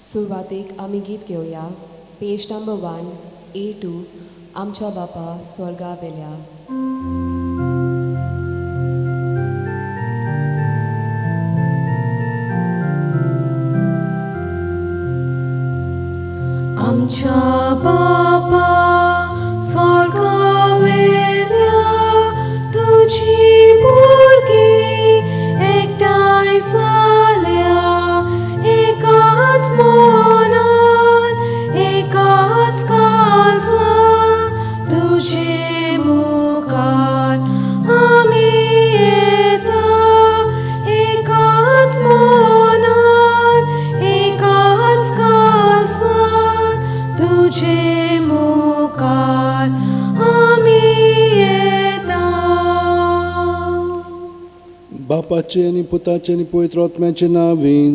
सुरवातेक आमी गीत घेवया. पेज नंबर 1 A2, आमच्या बापा स्वर्गा वेल्या. आमच्या बापा स्वर्गा वेल्या, तुजी भुरगीं एकठांय जाल्या, एकाच मनान एकाच काळजान तुजे मुखार आमी येता, एकाच मनान एकाच काळजान तुजे मुखार आमी येता. बापाचे आनी पुताचे आनी पवित्र आत्म्याचे नांवान.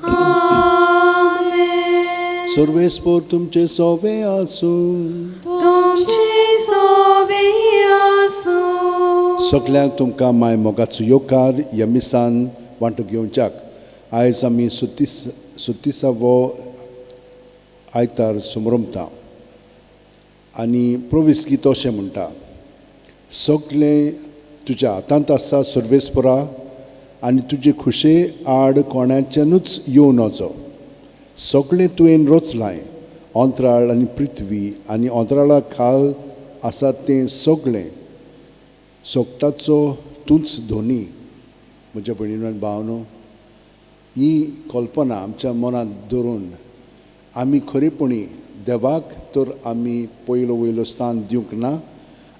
आमेन. सर्वेस्पर तुमचे सोवे आसूं. तुमचे सोवे आसूं. सगल्यांक तुमकां माय मोगाचो येवकार ह्या मिसान वांटो घेवच्याक. आयज आमी 37वो आयतार समरमता आनी प्रोवीस गीत अशें म्हणटा, सगलें तुज्या हातांत आसा सर्वेस्परा आनी तुजे खुशे आड कोणाच्यानूच येवं नजो. सगळें तुवें रचलां, अंतराळ आनी पृथ्वी आनी अंतराळा खाल आसा तें सगळें, सोगटाचो तूंच धोनी. म्हज्या भयणीनो आनी भावनो, ही कल्पना आमच्या मनांत धरून आमी खरेपणी देवाक तर आमी पयलो वयलो स्थान दिवंक ना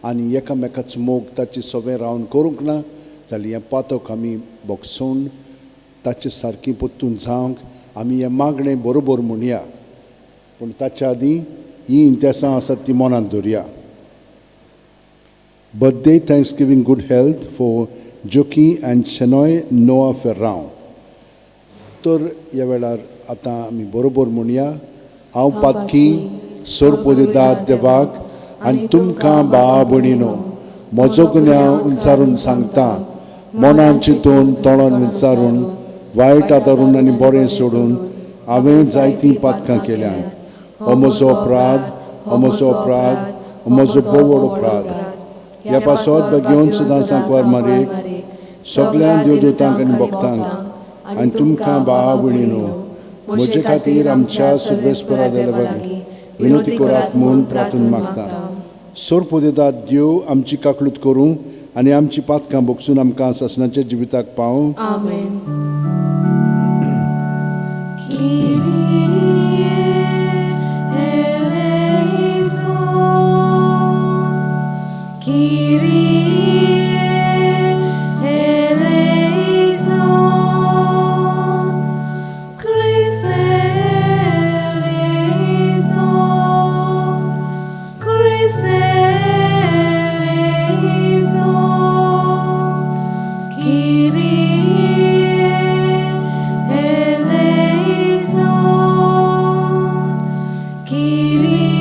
आनी एकामेकाचो मोग ताचे सवें रावन करूंक ना जाल्यार हें पातक आमी भोगसून ताचे सारकी परतून जावंक आमी हें मागणें बरोबर म्हणया. पूण ताच्या आदीं ही इंत्यासां आसात ती मनांत धरया. Birthday thanksgiving good health for Jockey and Shenoy Noah Ferrao. तर ह्या वेळार आतां आमी बरोबर म्हणया, हांव पातकी सोरपोदेदाद देवाक आनी तुमकां भावा भयणीनो म्हजो गुन्यांव विचारून सांगता, मनान चिंतून तोंडान विचारून वायट आदारून आनी बरें सोडून हांवें जायतीं पातकां केल्यात. हो म्हजो अपराध, हो म्हजो अपराध, हो म्हजो भोव व्हड अपराध. ह्या पासत बेगीन सुद्दां सांकवार मारीक सगळ्या देवदूतांक आनी भक्तांक आनी तुमकां भावा भयणीनो म्हजे खातीर आमच्या सुर्वेस्परा देवा विनोती करात म्हूण प्रार्थना मागता. सोरपोदेदाद देव आमची काकलूत करूं आनी आमची पातकां भोगसून आमकां सासणाच्या जिविताक पावूं. आमेन. Kyrie eleison, Kyrie eleison, Christe eleison, Christe eleison, Kyrie eleison, Kyrie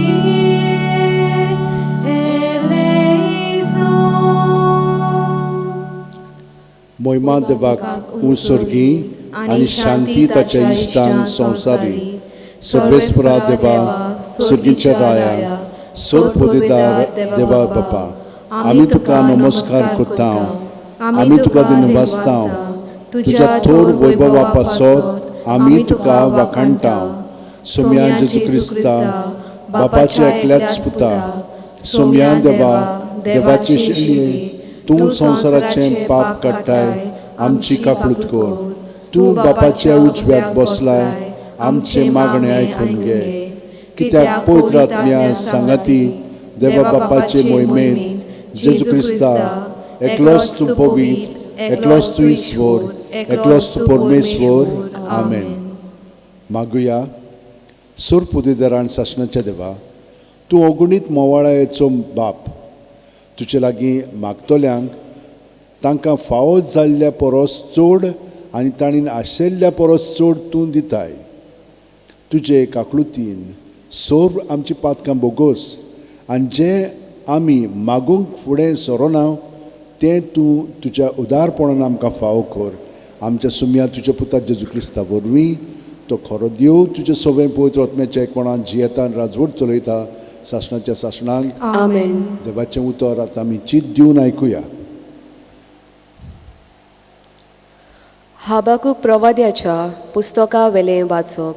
eleison. मोहिमा देवाक उंसर्गी आनी शांती ताच्या इश्टान संवसारी. सर्वेस्परा देवा, सुर्गीच्या राया, सोरपोदेदार देवा बापा, आमी तुका नमस्कार करता, आमी तुका दिनवासता. तुज्या थोर वैभवा पासत आमी तुका वाखाणटा. सोम्या जेजू क्रिस्ता, बापाच्या एकल्याच पुता, सोम्या देवा, देवाची शेळये, तूं संवसाराचें पाप काडटाय, आमची काकळूत कर. तूं बापाच्या उजव्याक बसलाय, आमचें मागणें आयकून घे. कित्याक पवित्र आत्म्या सांगाती देवा बापाचे मोहिमेंत जेजू क्रिस्ता एकलोच तूं पवित्र, एकलोच तूं ईश्वर, एकलोच तूं परमेश्वर. आमेन. मागुया. सोरपुदेदारान सासणाच्या देवा, तूं अगुणीत मोवाळायेचो बाप, तुजे लागीं मागतल्यांक तांकां फावो जाल्ल्या परस चड आनी तांणी आशिल्ल्या परस चड तूं दिताय. तुजे काकळुतीन सर्व आमची पातकां बोगोस आनी जें आमी मागूंक फुडें सरोना तें तूं तुज्या उदारपणान आमकां फावो कर. आमच्या सुमया तुज्या पुता जेजू क्रिस्ता वरवीं तो खरो देव तुजे सवें पवित्र आत्म्याच्या एकपणान जियेता आनी राजवट चलयता सासणाच्या सासणांक. आमेन. देवाचें उतर आतां आमी चीत दिवन आयकुया. हाबाकूक प्रवाद्याच्या पुस्तका वेलें वाचप.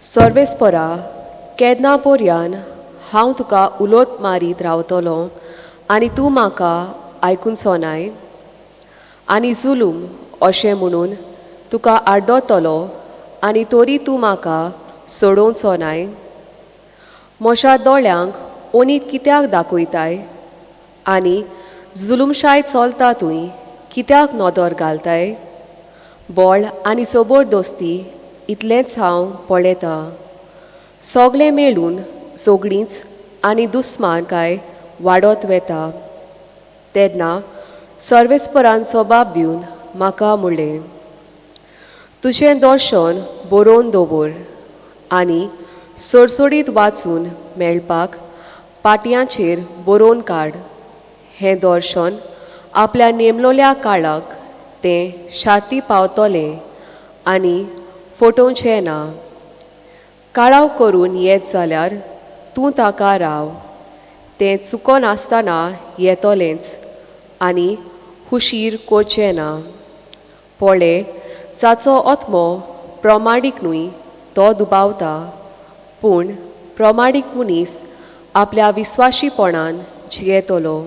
सर्वेस्परा, केन्ना पोरयान हांव तुका उलोत मारीत रावतलो आनी तूं म्हाका आयकूनचो नाय? आनी जुलूम अशें म्हणून तुका आड्डतलो आनी तरी तूं म्हाका सोडोवचो नाय? म्हज्या दोळ्यांक ओनीत कित्याक दाखयताय आनी जुलूमशाय चलता तुवें कित्याक नदर घालताय? बळ आनी जबरदस्ती इतलेंच हांव पळयतां, सगळें मेळून झगडींच आनी दुस्मानकाय वाडत वेता. तेन्ना सर्वेस्परान जबाब दिवन म्हाका म्हणलें, तुजें दर्शन बरोवन दवर आनी सोडसोडीत वाचून मेळपाक पाटयांचेर बरोवन काड. हें दर्शन आपल्या नेमलोल्या काळाक तें शाती पावतलें आनी फटोवचें ना. काळाव करून येत जाल्यार तूं ताका राव, तें चुकनासतना येतलेंच आनी हुशीर करचें ना. पळय, जाचो आत्मो प्रमाणीक न्हय तो दुबावता, पूण प्रमाणीक मनीस आपल्या विस्वाशीपणान जियेतलो.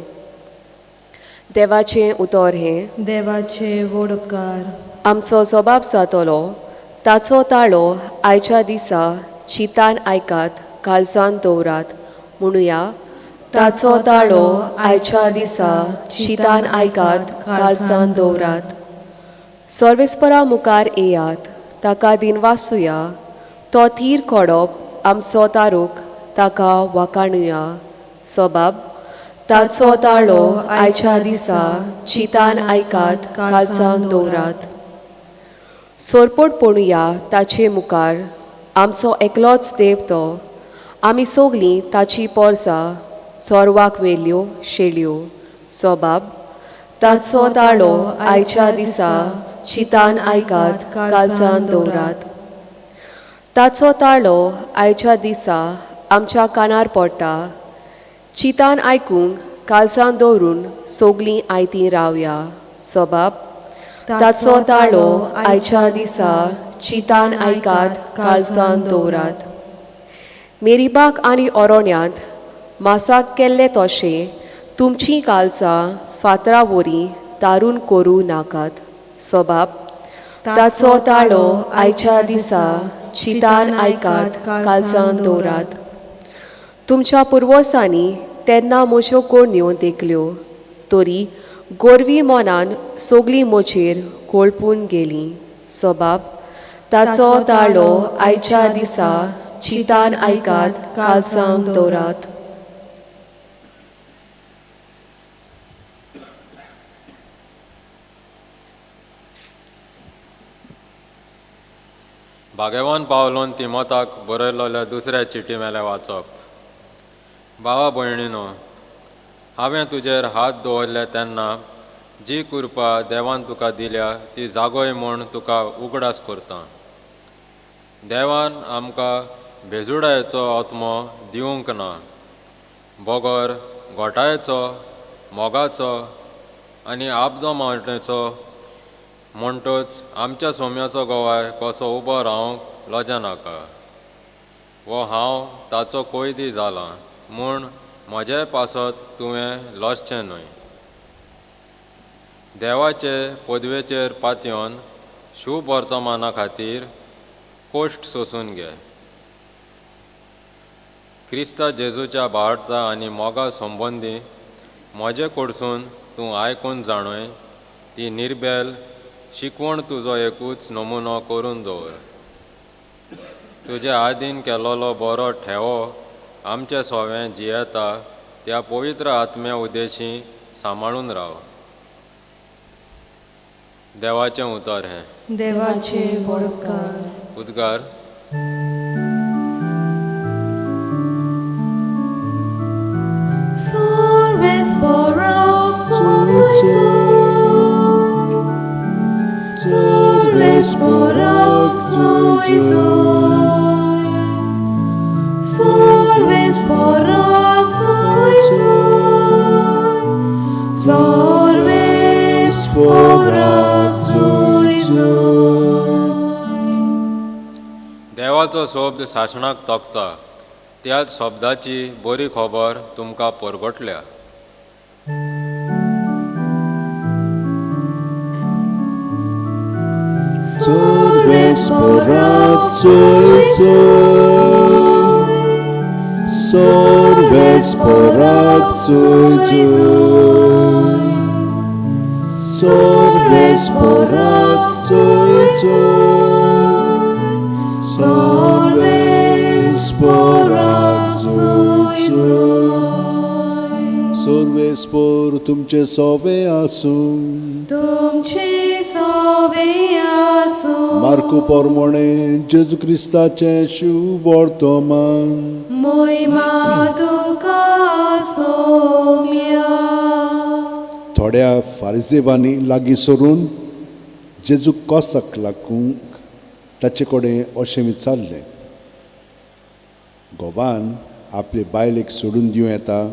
देवाचें उतर हें. देवाचे व्हड उपकार. आमचो जबाब जातलो ताचो ताळो आयच्या दिसा चिंतान आयकात, काळजान दवरात. म्हणुया, ताचो ताळो आयच्या दिसा चिंतान आयकात, काळजान दवरात. सर्वेस्परा मुखार येयात, ताका दिनवासुया. तो थीर कोडप आमचो तारूक, ताका वाकाणुया. सबाब, ताचो ताळो आयच्या दिसा चिंतान आयकात, काळजान दवरात. सोरपोट पणुया ताचे मुखार, आमचो एकलोच देव तो. आमी सगलीं ताची पोरसां चोरवाक व्हेल्यो शेळयो. सबाब, ताचो ताळो आयच्या दिसा चिंतान आयकात, काळजान दवरात. ताचो ताळो आयच्या दिसा आमच्या कानार पडटा. चिंतान आयकूंक काळजान दवरून सगलीं आयतीं रावया. सबाब, ताचो ताळो आयच्या दिसा चिंतान आयकात, काळजान दवरात. मेरीबाग आनी ओरोण्यांत मासाक केल्ले तशें तुमचीं काळजां फातरा वरी तारून करूं नाकात. सबाब, ताचो ताळो आयच्या दिसा चिंतान आयकात, काळजान दवरात. तुमच्या पुर्वजांनी तेन्ना म्हज्यो कोणयो देखल्यो, तरी गोरवी मनान सगलीं म्हजेर कोळपून गेलीं. सबाब, ताचो ताळो आयच्या दिसा चिंतान आयकात, काळजान दवरात. भाग्यवान पावलोन तिमोताक बरयल्ल्या दुसऱ्या चिटी मेले वाचप. भावा भयणीनो, हांवें तुजेर हात दवरले तेन्ना जी कृपा देवान तुका दिल्या ती जागोय म्हूण तुका उगडास करता. देवान आमकां भेजुडायेचो आत्मो दिवंक ना, बगर घोटायेचो, मोगाचो आनी आपदो मावटेचो. म्हणटच आमच्या सोम्याचो गवाय कसो उबो रावंक लजा नाका. वो हांव ताचो कोयदी जाला म्हूण म्हजे पासत तुवें लजचें न्हय. देवाचे पदवेचेर पातयेवन शुभ वर्तमाना खातीर कोश्ट सोसून घे. क्रिस्ता जेजूच्या भारता आनी मोगा संबंदी म्हजे कडसून तूं आयकून जाणय ती निर्बेल शिकवण तुजो एकूच नमुनो करून दवर. तुजे आदीन केलोलो बरो ठेवो आमचे सोवें जियेता त्या पवित्र आत्म्या उद्देशी सांबाळून राव. देवाचें उतर हें. देवाचे व्हड उपकार. उद्गार. Sorves por जोय जोय, सोर्वेस्पोराक जोय जोय, सोर्वेस्पोराक जोय जोय. देवाचो शब्द सासणाक तोपता, त्याच शब्दाची बरी खबर तुमकां परगटल्या. सोर्वेस्पोराक जोय जोय, सोर्वेस्पोराक जोय जोय, सोर्वेस्पोराक जोय जोय, सोर्वेस्पोराक जोय जोय. सोर्वेस्पोर तुमचे सोवे आसूं, तुमचे सोवे आसूं. मार्कू पोरमोणे जेजू क्रिस्ताचें शुभ वर्तमान. मोहिमा तुका सोम्या. थोड्या फारिजेवांनी लागीं सरून जेजू कोसाक लागूंक ताचे कडेन अशें विचारलें, घोवान आपले बायलेक सोडून दिवं येता?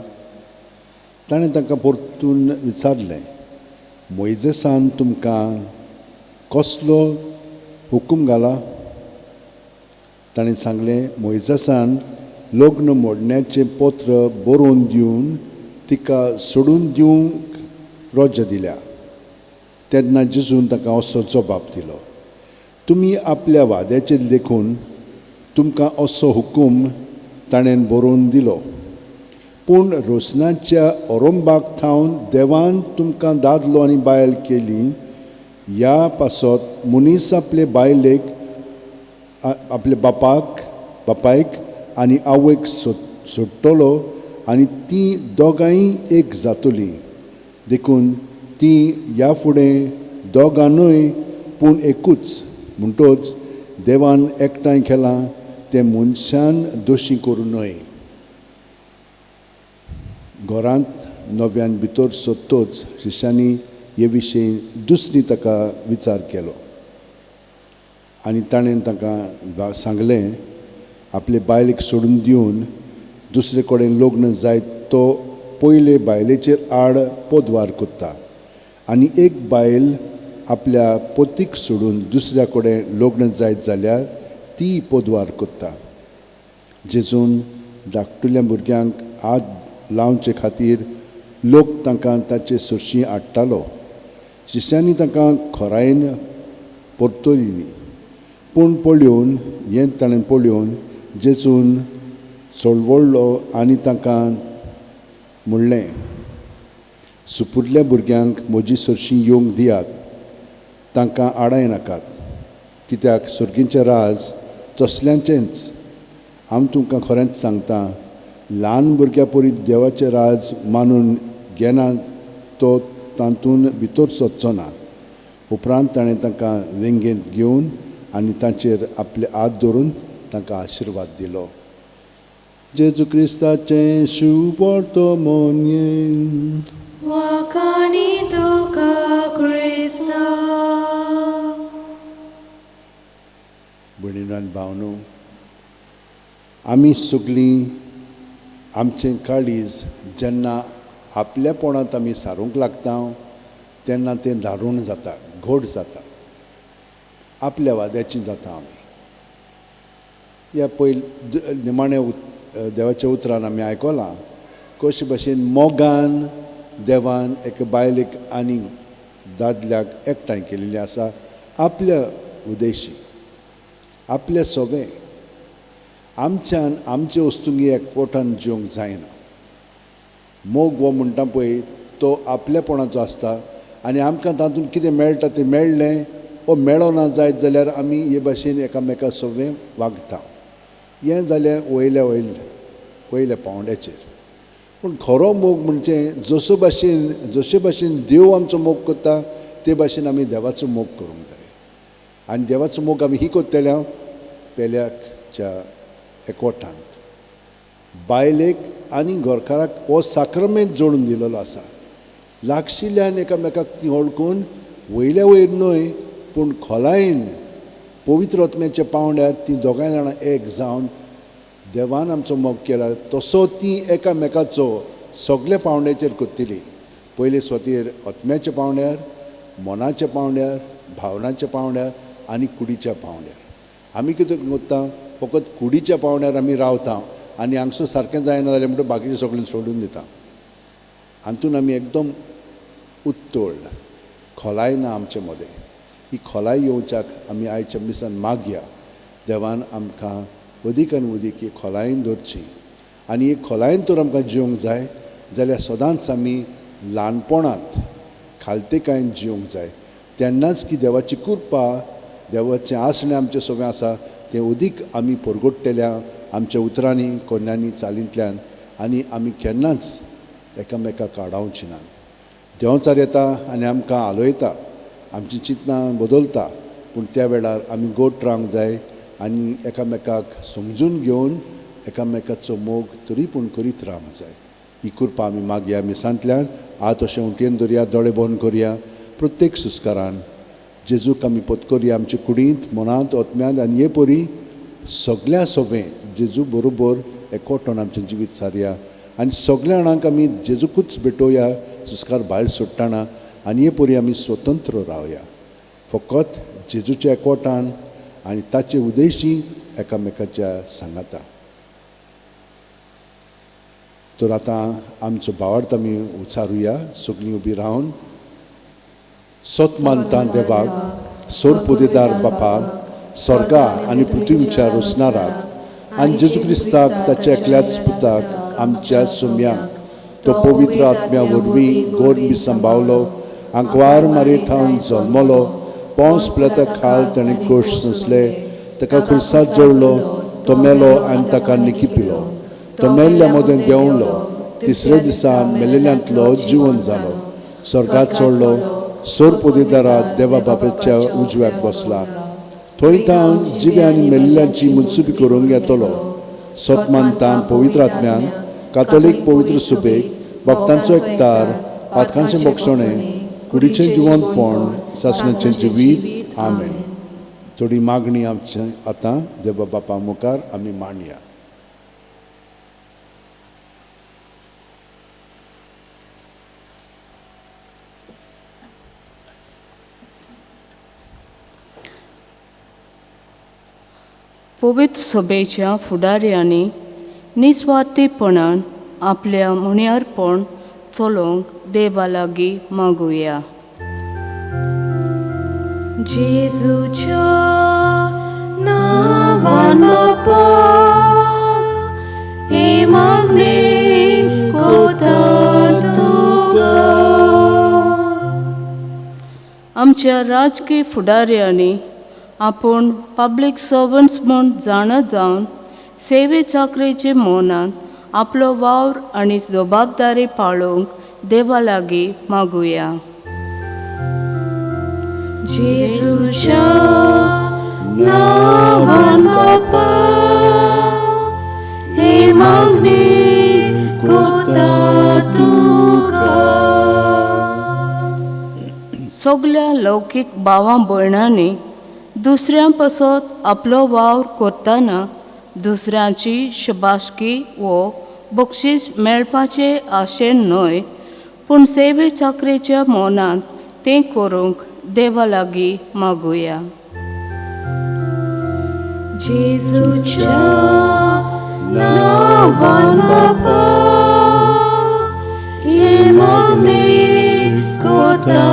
ताणें तांकां परतून विचारलें, मोयजेसान तुमकां कसलो हुकूम घाला? ताणें सांगलें, मोयजेसान लग्न मोडण्याचें पत्र बरोवन दिवन तिका सोडून दिवंक रजा दिल्या. तेन्ना जेजून ताका असो जबाब दिलो, तुमी आपल्या वाद्याचेर देखून तुमकां असो हुकूम ताणें बरोवन दिलो, पूण रोसनाच्या ओरोंबाक थावन देवान तुमकां दादलो आनी बायल केली. ह्या पासत मनीस आपले बायलेक आपले बापायक आनी आवयक सोडटलो आनी तीं दोगांय एक जातलीं. देखून तीं ह्या फुडें दोगां न्हय पूण एकूच. म्हणटोच देवान एकठांय केलां तें मनशान दोशी करूं न्हय. घरांत नव्यान भितर सोदतोच शिश्यांनी हे विशीं दुसरी ताका विचार केलो आनी ताणें तांकां सांगलें, आपले बायलेक सोडून दिवन दुसरे कडेन लग्न जायत तो पयले बायलेचेर आड पोदवार करता आनी एक बायल आपल्या पतीक सोडून दुसऱ्या कडेन लग्न जायत जाल्यार ती पोदवार करता. जेजून धाकटुल्या भुरग्यांक हात लावचे खातीर लोक तांकां ताचे सरशीं हाडटालो. शिश्यांनी तांकां खोरायेन परतयली, पूण पळोवन हें ताणें पळोवन जेजून चळवळ्ळो आनी तांकां म्हणलें, सुपुरल्या भुरग्यांक म्हजी सरशीं येवंक दियात, तांकां आडाय नाकात, कित्याक सर्गीचें राज तसल्यांचेंच. हांव तुमकां खरेंच सांगता, ल्हान भुरग्यां परी देवाचें राज मानून घेना तो तातूंत भितर सरचो ना. उपरांत ताणें तांकां वेंगेंत घेवन आनी तांचेर आपले हात धरून तांकां आशिर्वाद दिलो. जेजू क्रिस्ताचें शुभ वर्तमान. वाखाणी तुका क्रिस्ता. भयणीनो आनी भावनो, आमी सगळीं आमचें काळीज जेन्ना आपल्यापणांत आमी सारूंक लागता तेन्ना तें दारूण जाता, घोट जाता, आपल्या वाद्याची जाता आमी. ह्या पयल निमाण्या देवाच्या उतरान आमी आयकलां कशे भशेन मोगान देवान एका बायलेक आनी दादल्याक एकठांय केल्लें आसा आपल्या उद्देशी, आपल्या सोबें. आमच्यान आमचे वस्तुंगी एकवटान जिवंक जायना. मोग हो म्हणटा पळय तो आपल्यापणाचो आसता आनी आमकां तातूंत कितें मेळटा तें मेळ्ळें वो मेळना जायत जाल्यार आमी हे भाशेन एकामेका सोबें वागता. हें जालें वयल्या वयल्या वयल्या पावंड्याचेर. पूण खरो मोग म्हणजे जसो भाशेन जशे भाशेन देव आमचो मोग करता ते भाशेन आमी देवाचो मोग करूंक जाय. आनी देवाचो मोग आमी ही करतले पेल्याच्या एकवटांत. बायलेक आनी घरकाराक हो साक्रमेंत जोडून दिलेलो आसा. लागशिल्ल्यान एकामेकाक ती वळखून वयल्या वयर न्हय पूण खोलायेन पवित्र आत्म्याच्या पावंड्यार ती दोगांय जाणां एक जावन देवान आमचो मोग केला तसो ती एकामेकाचो सगल्या पावंड्याचेर करतली. पयले सुवातेर आत्म्याच्या पावंड्यार, मनाच्या पावंड्यार, भावनाच्या पावंड्यार आनी कुडीच्या पावंड्यार. आमी कितें करता, फकत कुडीच्या पावंड्यार आमी रावता आनी हांगसो सारकें जायना जाल्यार म्हणटा बाकीचें सगळें सोडून दिता. हातून आमी एकदम उत्तोळ, खोलाय ना आमचे मदें. ही खोलाय येवच्याक आमी आयच्या मिसान मागया, देवान आमकां अदीक आनी अदीक ही खोलायेन दवरची. आनी ही खोलायेन तर आमकां जिवंक जाय जाल्यार सदांच आमी ल्हानपणांत खालतेकायेन जिवंक जाय. तेन्नाच की देवाची कृपा, देवाचें आसणें आमचें सगळें आसा तें अदीक आमी परगट्टल्या आमच्या उतरांनी, कोन्यांनी, चालींतल्यान. आनी आमी केन्नाच एकामेकाक आडावची ना. देंवचार येता आनी आमकां आलयता, आमची चिंतनां बदलता, पूण त्या वेळार आमी गोड रावंक जाय आनी एकामेकाक समजून घेवन एकामेकाचो मोग तरी पूण करीत रावंक जाय. ही कृपा आमी मागया मिसांतल्यान. हात अशें उंटयेन धरया, दोळे बंद करया. प्रत्येक सुस्कारान जेजूक आमी पत्करया आमचे कुडींत, मनांत, आत्म्यांत आनी हे परी सगल्या सोबें जेजू बरोबर एकवटोन आमचें जिवीत सारया आनी सगल्या जाणांक आमी जेजूकूच भेटोवया सुस्कार भायर सोडटना. आनी हे परी आमी स्वतंत्र रावया फकत जेजूच्या एकवटान आनी ताचे उद्देशी एकामेकाच्या सांगाता. तर आतां आमचो भावार्थ आमी उचारुया सगळीं उबी रावन. सत मानता देवाक, सोर पुदेदार बापा, स्वर्गा आनी पृथ्वीच्या रोसणाराक आनी जेजू क्रिस्ताक ताच्या एकल्याच पुताक आमच्या सुम्यांक, तो पवित्र आत्म्या वरवीं गोड बी सांबावलो, आंकवार मारी थावन जल्मलो, पोंस प्लेता खाल ताणें कोश सोंसले, ताका खुर्सात जोडलो, तो मेलो आनी ताका निकी पिलो, तो मेल्ल्या मदें देंवलो, तिसरे दिसा मेलेल्यांतलो जिवन जालो, स्वर्गात चडलो, सोर पुदेदारा देवा बापाच्या उजव्याक बसला, थंय तावन जिवे आनी मेल्ल्यांची मुनसुबी करूंक येतलो. सत मानता पवित्र आत्म्यान, कातोलीक पवित्र सुबेक, भक्तांचो एकतार, पातकांचें बोगसणें, कुडीचें जिवनपण, सासणाचें जिवीत. आमेन. थोडी मागणी आमचे आतां देवा बापा मुखार आमी मांडया. पवित्र सभेच्या फुडाऱ्यांनी निस्वार्थीपणान आपल्या मुण्यारपण चलोवंक देवा लागीं मागुया. जेजूच्या नांवान बापा, हे मागणें कोता तुका. आमच्या राजकीय फुडाऱ्यांनी आपूण पब्लीक सर्वंट्स म्हूण जाणा जावन सेवे चाकरेचे मनांत आपलो वावर आनी जबाबदारी पाळोवंक देवा लागीं मागुया. जेजूच्या नांवान बापा, हे मागणें कोता तुका. सगल्या लौकीक भावां भयणांनी दुसऱ्यां पासत आपलो वावर करतना दुसऱ्यांची शबासकी वो बक्षीस मेळपाचे आशेन न्हय, पूण सेवे चाकरेच्या मनांत तें करूंक देवा लागीं मागुया. जेजूच्या नांवान बापा, हे मागणें कोता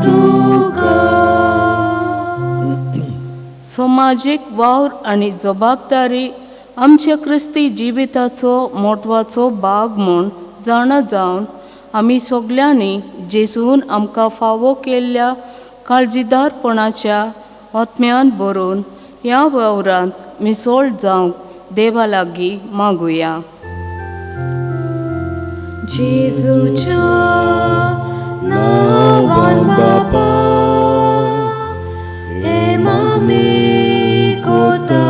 तुका. समाजीक वावर आनी जबाबदारी आमच्या क्रिस्ती जिविताचो मोटवाचो भाग म्हूण जाणा जावन आमी सगल्यांनी जेजून आमकां फावो केल्ल्या काळजीदारपणाच्या आत्म्यान भरून ह्या वावरांत मिसळ जावंक देवा लागीं मागुया. जेजूच्या नांवान बापा, हे मागणें कोता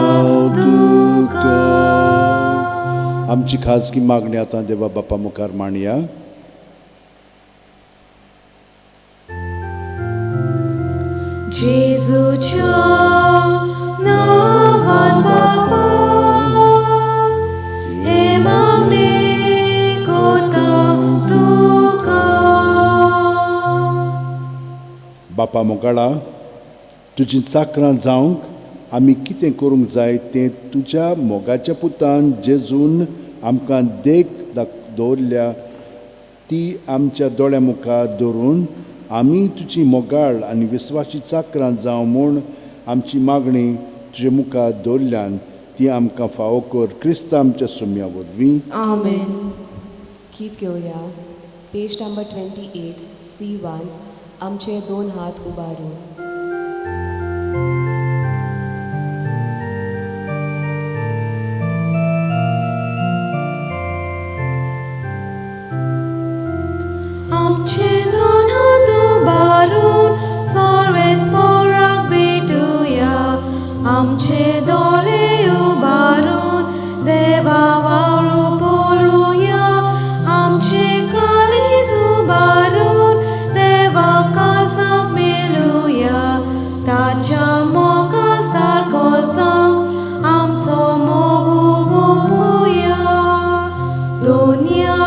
तुका. आमची खाजगी मागणी आतां देवा बापा मुखार मांडया. जेजूच्या बापा मोगाळा, तुजी चाकरां जावंक आमी कितें करूंक जाय तें तुज्या मोगाच्या पुतान जेजून आमकां देख दवरल्या ती आमच्या दोळ्या मुखार दवरून आमी तुजी मोगाळ आनी विस्वासी चाकरां जावं म्हूण आमची मागणी तुजे मुखार दवरल्यान ती आमकां फावो कर क्रिस्त आमच्या सुम्या वरवीं. आमेन. गीत घेवया पेज नंबर 28 C1 आमचे दोन हात उबारून. आमचे दोन हात उबारून सर्वेस्पराक भेटुया, आमचे दोळे उबारून देवा वावरू पळोवया, आमचे काळीज उबारून देवा काळजाक मेळुया, ताच्या मोगा सारको जावंक आमचो मोग ओंपुया. दुनिया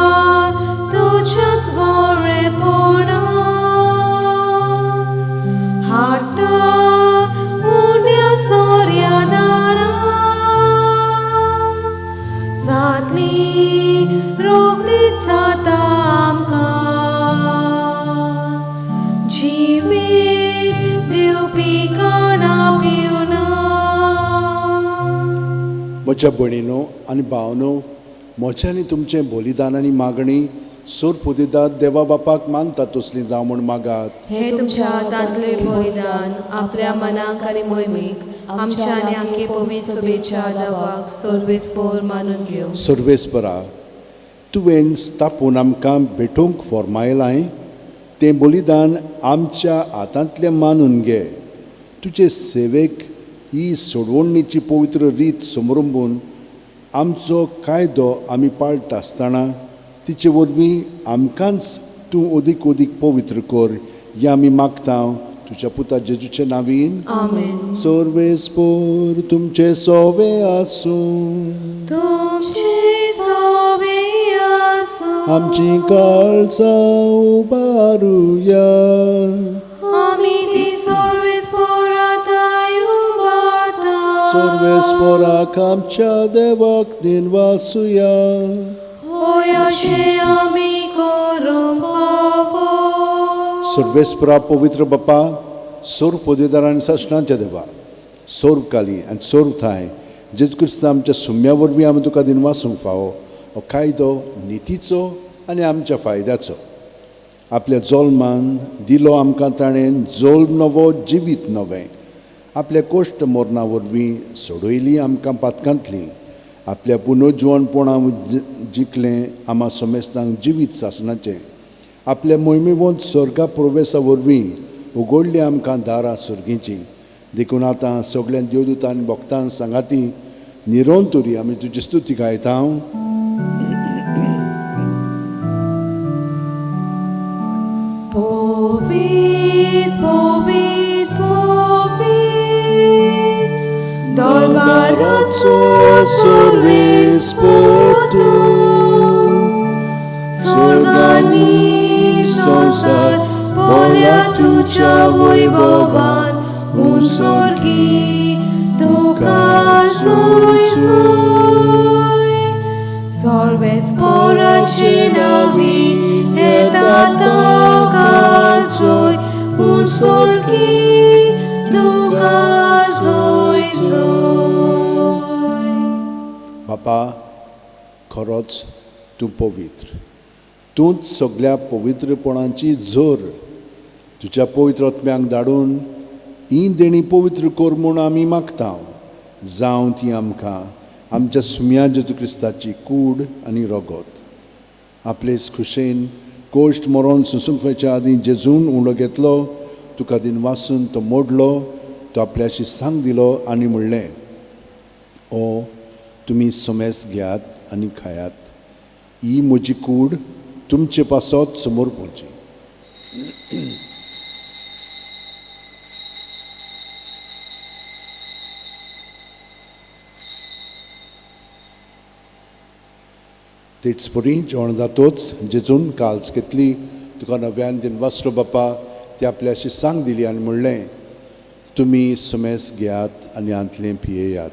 तुज्याच बरेपणान हाडटा उण्या सोऱ्या दारां, जातली रोखडीच जाता आमकां जिवीत दिवपी काणां पिवना. म्हज्या भयणीनो आनी भावनो, म्हज्या आनी तुमचें बलिदान आनी मागणी सोर पुदिदात देवा बापाक मानता तसली जावं म्हूण मागात. हे तुमच्या हातांतले बलिदान आपल्या मनाक आनी मोहिमेक आमच्या आनी आमचे पवित्र सभेच्या देवाक सर्वेस्पर मानून घेवं. सर्वेस्परा, तुवें स्थापून आमकां भेटोवंक फॉर्मायलां तें बलिदान आमच्या हातांतलें मानून घे. तुजे सेवेक ही सोडवणीची पवित्र रीत समरंबून आमचो कायदो आमी पाळटा आसतना तिचे वरवीं आमकांच तूं अदीक अदीक पवित्र कर हें आमी मागता तुज्या पुता जेजूचे नांवीन. आमेन. सर्वेस्पर तुमचे सोवे आसूं, तुमचे सोवे आसूं, आमची काळजां उबारुया, आमी ती सर्वेस्परा थांय उबारता. सर्वेस्पराक आमच्या देवाक दिनवासुया. होय अशें आमी करूंक फावो. सर्वेस्परा पवित्र बापा, सोर पदवीदार आनी सासणाच्या देवा, सोर्व काली आनी सोर्व थांय जेजू क्रिस्त आमच्या सुम्या वरवीं आमी तुका दिनवासूंक फावो हो कायदो नितीचो आनी आमच्या फायद्याचो. आपल्या जल्मान दिलो आमकां ताणें जल्म नवो जिवीत नवें, आपल्या कोश्ट मरणा वरवीं सोडयली आमकां पातकांतली, आपल्या पुनर्जिवणपणा जिखलें आमा समेस्तांक जिवीत सासणाचें, आपल्या मोहिमेवंत स्वर्गा प्रवेसा वरवीं उगडली आमकां दारां सर्गीचीं. देखून आतां सगळ्यां देवदूतान भक्तान सांगाती निरोन तरी आमी तुजी स्तुती गायता. पवित्र पवित्र पवित्र दरबाराचो सर्वेस्पर तूं, स्वर्गानी संवसार बोल्या तुज्या वैभवान, म्हूण स्वर्गी तुका जोय जोय. सर्वेस्पराचे नांवी येता तुका जोय, म्हूण स्वर्गी तुका जोय जोय. बापा, खरोच तूं पवित्र, तूंच सगळ्या पवित्रपणाची झर. तुज्या पवित्र आत्म्यांक धाडून ही देणी पवित्र कर म्हूण आमी मागता. जावं ती आमकां आमच्या सुम्या जेजू क्रिस्ताची कूड आनी रगत. आपलेच खुशेन कोश्ट मरोन सोंसूंक वयच्या आदीं जेजून उंडो घेतलो, तुका दिनवासून तो मोडलो, तो आपल्याशी सांग दिलो आनी म्हणलें, ओ तुमी सोमेस घेयात आनी खायात, ही म्हजी कूड तुमचे पासत समोर पोवची. तेच परी जेवण जातोच जेजून काल्स घेतली, तुका नव्यान दिनवासलो बापा, ती आपल्या शिसांक दिली आनी म्हणलें, तुमी सुमेस घेयात आनी हांतलें पियेयात.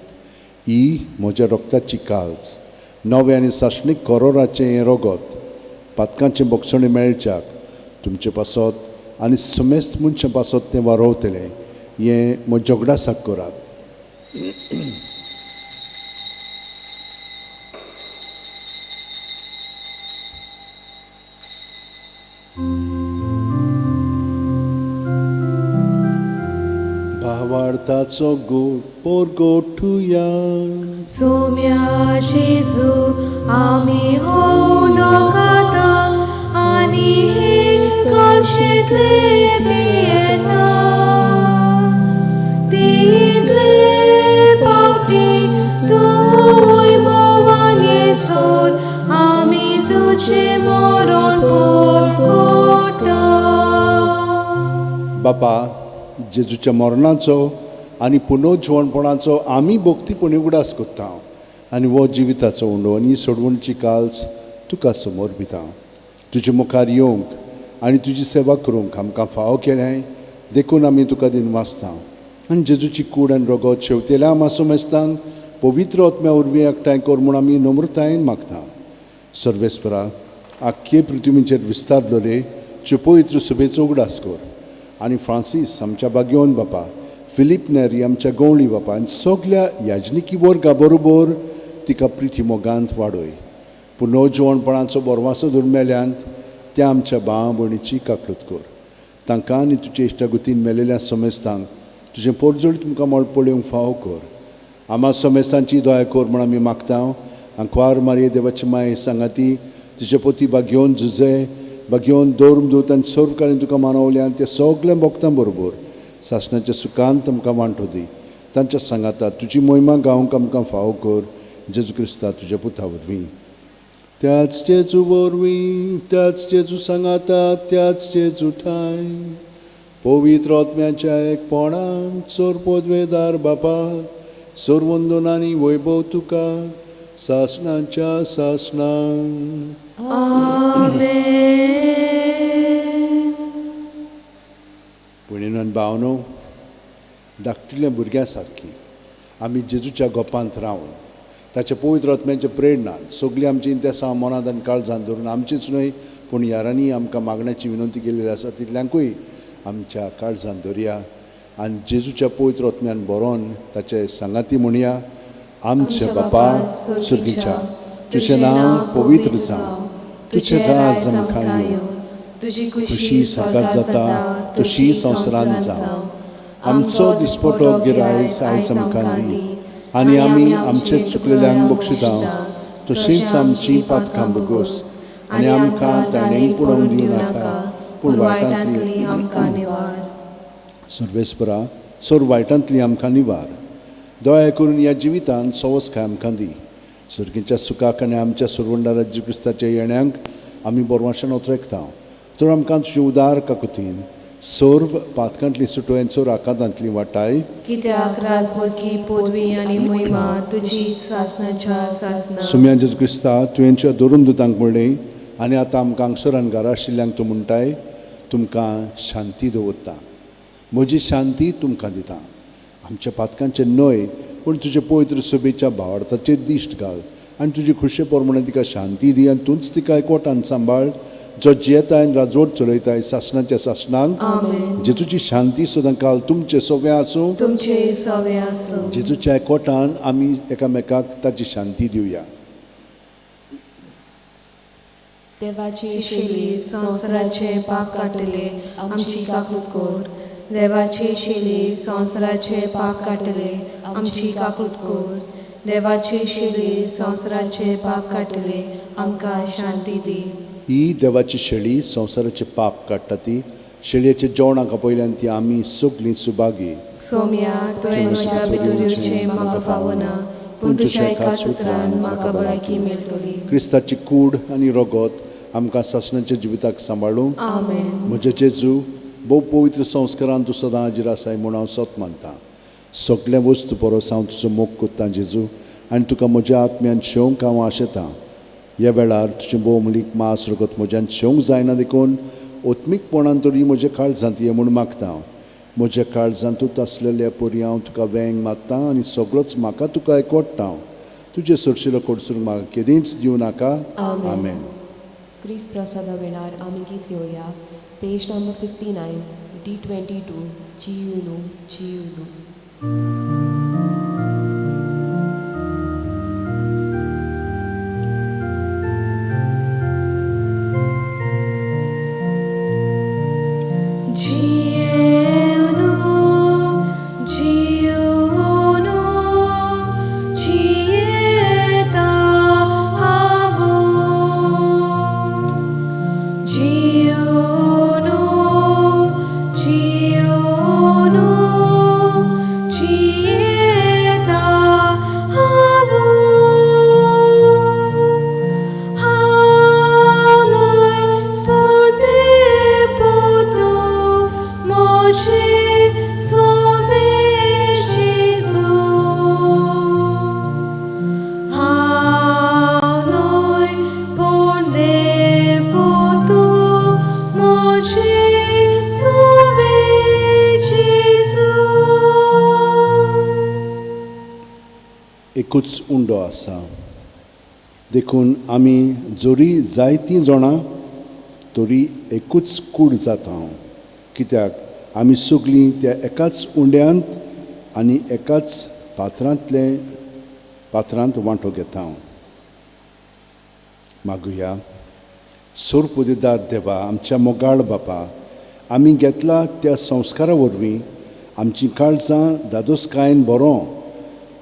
ही म्हज्या रोगताची काल्स, नवें आनी सासणीक करोराचें हें रोगत, पातकांचें बोगसणें मेळच्याक तुमचे पासत आनी सुमेस्त मनशां पासत तें वारोवतलें. हें म्हज्या उगडासाक करात. भावार्थाचो गोड पोरगोठुया. सोम्या जेजू आमी होवनो खाता आनी हे कालशेंतले पियेता. तितले पावटी तूं भोवान येसर आमी तुजें मरण पोरगोटा. बापा, जेजूच्या मरणाचो आनी पुनर्जिवणपणाचो आमी भक्तीपणी उगडास करता आनी हो जिविताचो उंडो आनी सोडवणची काल्स तुका समोर दिता. तुजे मुखार येवंक आनी तुजी सेवा करूंक आमकां फावो केलें देखून आमी तुका दिनवासता. आनी जेजूची कूड आनी रगत शेवतेल्या आमा सोमेस्तांक पवित्र आत्म्या वरवीं एकठांय कर म्हूण आमी नम्रतायेन मागता. सर्वेस्परा, आख्खे पृथ्वीचेर विस्तारलेले तुजे पवित्र सभेचो उगडास कर आनी फ्रांसीस आमच्या बागेवन बापा, फिलीप नेरी आमच्या गवळी बापा आनी सगल्या याजनिकी वर्गा बरोबर तिका प्रिती मोगांत वाडय. पुनर्जिवणपणाचो बोरवासो धरून मेल्यांत त्या आमच्या भाव भयणीची काकलूत कर. तांकां आनी तुजे इश्टागतीन मेलेल्या समेस्तांक तुजें पोरजोळीत तुमकां मळ पळोवंक फावो कर. आमा समेस्तांची दया कर म्हूण आमी मागता. आंकवार मारये देवाची माये सांगाती तुजे पोती बागेवन झुजे बागेवन दौर्म दूत आनी सर्वकालीन तुका मानवल्यान ते सगळ्या भक्तां बरोबर सासणाच्या सुखान तुमकां वांटो दी. तांच्या सांगाता तुजी मोहिमा गावंक आमकां फावो कर. जेजू क्रिस्ता तुज्या पुता वरवीं. त्याच जेजू वरवीं, त्याच जेजू सांगाता, त्याच जेजू ठांय पवित्र आत्म्याच्या एकपणान सोर पदवेदार बापा, सोरवंदन आनी वैभव तुका सासणाच्या सासणां. आमेन. भयणीनो भावनो, धाकटिल्ल्या भुरग्यां सारकी आमी जेजूच्या गोपांत रावन ताच्या पवित्र आत्म्याच्या प्रेरणान सगळीं आमची इंतेसांव मनांत आनी काळजांत धरून आमचीच न्हय पूण यारांनी आमकां मागण्याची विनंती केल्ली आसा तितल्यांकूय आमच्या काळजांत धरया आनी जेजूच्या पवित्र आत्म्यान बरोवन ताचे सांगाती म्हणया. आमच्या बापा सुर्गीच्या, तुजें नांव पवित्र जावं, तुजें राज आमकां येवं, तुजी खुशी स्वर्गात जाता तशी संवसारांत जावं. आमचो दिसपटो गिरायस आयज आमकां दी आनी आमी आमचे चुकलेल्यांक बक्षिता तशींच आमची पातकां बगोस आनी आमकां ताणें पडोवंक दिवं नाका पूण वायटांतली आमकां निवार. सर्वेस्परा, सोर वायटांतली आमकां निवार. दया करून ह्या जिवितांत सवसकाय आमकां दी. सुर्गीच्या सुखाक आनी आमच्या सुरवंडारा जेजू क्रिस्ताच्या येण्यांक आमी बोरवाशान ओतरेकता. तर आमकां तुजे उदार काकुतीन सर्व पातकांतली सुटोय आनी सर्व आकांतांतली वाटाय. कित्याक राजवटकी पदवी आनी मोहिमा तुजी सासणाच्या सासणा. सुम्या जेजू क्रिस्ता, तुवें तुज्या धरून दुतांक म्हणलें आनी आतां आमकां हांगसर घरा आशिल्ल्यांक तूं म्हणटाय, तुमकां शांती दवरता, म्हजी शांती तुमकां दिता. आमच्या पातकांचें न्हय पूण तुजे पवित्र सभेच्या भावार्थाचेर दिश्ट घाल आनी तुजी खुशे प्रमाणे तिका शांती दी आनी तूंच तिका एकवटान सांबाळ, जो जियेताय आनी राजवट चलयताय सासणाच्या सासणांक. आमेन. जेजूची शांती सदां काल तुमचें सवें आसूं. तुमचे सवें आसूं. जेजूच्या एकवटान आमी एकामेकाक ताची शांती दिवया. देवाची शेली संवसाराचे पाप काडटले आमची काकूत कर. देवाची शेली संवसाराचे पाप काडटले आमची काकूत कर. देवाची शेली संवसाराचे पाप काडटले आमकां शांती दी. ही देवाची शेळी संवसाराचे पाप काडटा ती शेळयेच्या जेवणाक आपयल्यान ती आमी सगळीं सुभागी. सोम्या, तुवें म्हज्या भितर येवचें म्हाका फावना, पूण तुज्या एका सुत्रान म्हाका भलायकी मेळटली. क्रिस्ताची कूड आनी रगत आमकां सासणाच्या जिविताक सांबाळूं. आमेन. म्हजे जेजू, भोव पवित्र संस्कारान तूं सदां हाजीर आसाय म्हूण हांव सत मानतां. सगळ्या वस्तू परस हांव तुजो मोग करतां जेजू आनी तुका म्हज्या आत्म्यान शेवंक हांव आशेतां. ह्या वेळार तुजें भोवमूलीक मांस रगत म्हज्यान शेवंक जायना देखून ओत्मीकपणान तरी म्हज्या काळजांत ये म्हूण मागता. म्हज्या काळजांतूच आसलेल्या परी हांव तुका वेंग मारता आनी सगळोच म्हाका तुका एकवडटा. तुजें सरशिलो कडसून म्हाका केदींच दिवं नाका. आमेन. क्रिस्त प्रसादा वेळार आमी गीत घेवया. पेज नंबर 59 D22 जियुनु जियुनु. एकूच उंडो आसा, देखून आमी जोरी जायतीं जाणां तरी एकूच कूड जाता. कित्याक आमी सगळीं त्या एकाच उंड्यांत आनी एकाच पात्रांत वांटो घेता. मागुया. सोरपुदेदार देवा, आमच्या मोगाळ बापा, आमी घेतला त्या संस्कारा वरवीं आमचीं काळजां दादोसकायेन बरो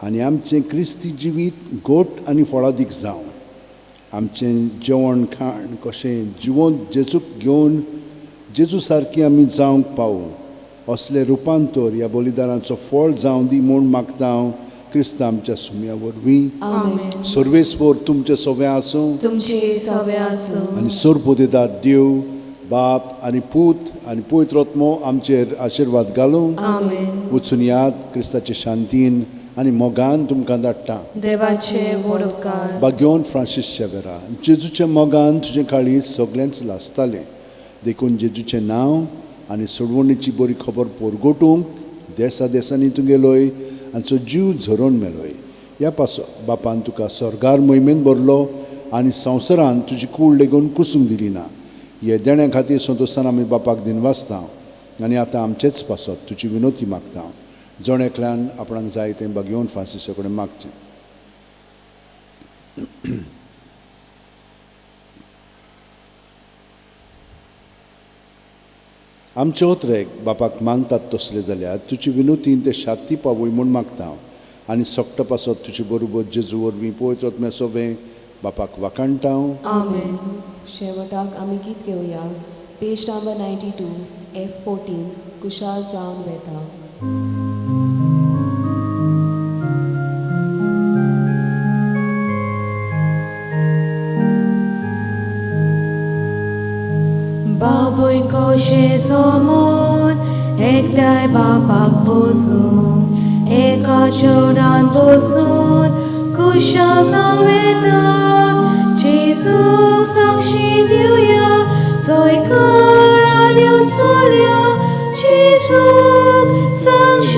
आनी आमचें क्रिस्ती जिवीत गोट आनी फळादीक जावं. आमचें जेवण खाण कशें जिवंत जेजूक घेवन जेजू सारकी आमी जावंक पावूं असलें रुपांतर ह्या बलिदानाचो फळ जावं दी म्हूण मागता हांव क्रिस्ता आमच्या सुम्या वरवीं. सर्वेस्पोर तुमचें सगळें आसूं, तुमचें सगळें आसूं. आनी सोरपोदेदार देव बाप आनी पूत आनी पवित्र आत्मो आमचेर आशिर्वाद घालूं. वचून याद क्रिस्ताचे शांतीन आनी मोगान तुमकां धाडटा. देवाचे व्हड उपकार. बाग्योन फ्रांसीस शेवेरा, जेजूच्या मोगान तुजें काळीज सगळेंच लासतालें, देखून जेजूचें नांव आनी सोडवणीची बरी खबर पोरगोटूंक देसा देसांनी तूं गेलोय आनी जीव झरोवन मेलोय. ह्या पासत बापान तुका स्वर्गार मोहिमेन भरलो आनी संवसारान तुजी कूड लेगून कुसूंक दिली ना. हे देण्या खातीर संतोशान आमी बापाक दिनवासता आनी आतां आमचेच पासत तुजी विनोती मागता. जण एकल्यान आपणाक जाय तें बागेवन फ्रांसिसा कडेन मागचें. आमचे ओतरेक बापाक मानतात तसले जाल्यार तुजी विनोतीन ते शांती पावय म्हूण मागता आनी सगटा पासत तुजे बरोबर जेजू वरवीं पवित्र आत्म्या सोवें बापाक वाखाणटा. आमेन. शेवटाक आमी गीत घेवया. पेज नंबर 92 F14 कुशाल जावन वेता. बाबूय कशें सोमून एकठांय बापाक बसून एका चेवडान बसून कुशाल जावं येता. जेजूक साक्षी दिवया जंय करान येवन चलया. जेजूक साक्षी